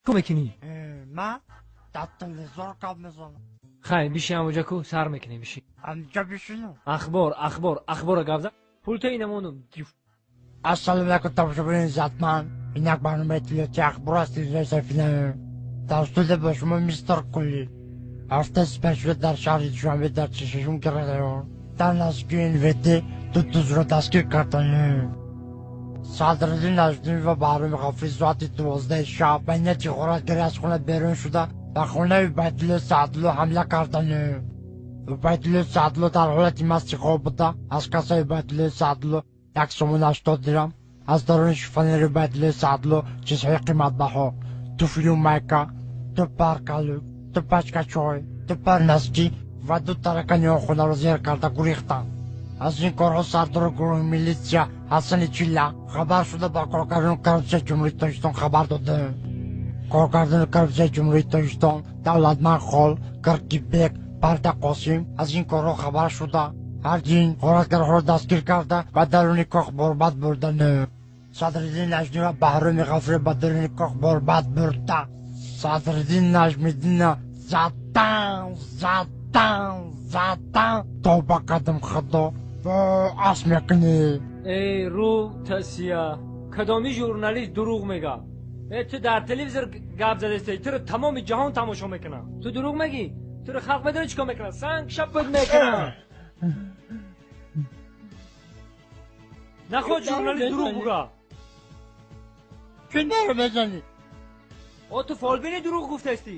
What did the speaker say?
Чӣ мекунӣ? Ма дар телевизор гап мезанам. Хай, биши ҳамоҷа ку, сар мекунем, биши. Ҳамҷа бишинам? Ахбор, ахбор, ахбора гап зан. Пулта инамонум. Ассалому алайкум, тамошобинони иззатманд. Ин як барномаи иттилоотии ахбор аст, телевизиони Сафина. Дар студия бо шумо мистер Кулли. Ҳафтаи сипаришуда дар шаҳри Душанбе дар 46 район дар наздикии НВД ду дузро дастгир карданд. Садриддин Наҷмиддин ва Баҳроми Ғафурӣ соати 12 шаб ба нияти ғоратгарӣ аз хона берун шуда, ба хонаи Убайдулло Саъдулло ҳамла карданд. Убайдулло Саъдулло дар ҳолати масти хоб буда, аз кассаи Убайдулло Саъдулло як сомон 80 дирам, аз даруни шифонери Убайдулло Саъдулло чизҳои қиматбаҳо, туфлю майка, ду пар калук, ду пачка чой, ду пар носки ва ду таракани он хонаро зер карда гурехтанд. Аз ин корҳо сардори гурӯҳи милитсия Ҳасани Чилла хабар шуда, ба коргардони коррупсияи Ҷумҳурии Тоҷикистон хабар доданд. Коргардони коррупсияи Ҷумҳурии Тоҷикистон Давлатманд Хол, Киркибек, Парда Қосим аз ин корҳо хабар шуда, ҳардин ғоратгарҳоро дастгир карда, ба даруни кох борбад бурданд. Садриддин Наҷмӣ ва Баҳроми Ғафурӣ ба даруни кох борбад бурда, Садриддин Наҷмиддинна задан, задан, задан, тавба кардам, худо, ас мекунӣ. Эй, рӯ тасия, кадоми журналист дурӯғ мега? Э, ту дар телевизор гап задастӣ, туро тамоми ҷаҳон тамошо мекунад. Ту дурӯғ мегӣ, туро халқ медонӣ чӣ кор мекунад? Санг шаппат мекунад. Нахоҳ журналист дурӯғ буга. Чӣ наро мезанӣ? О, ту фолбини, дурӯғ гуфтастӣ.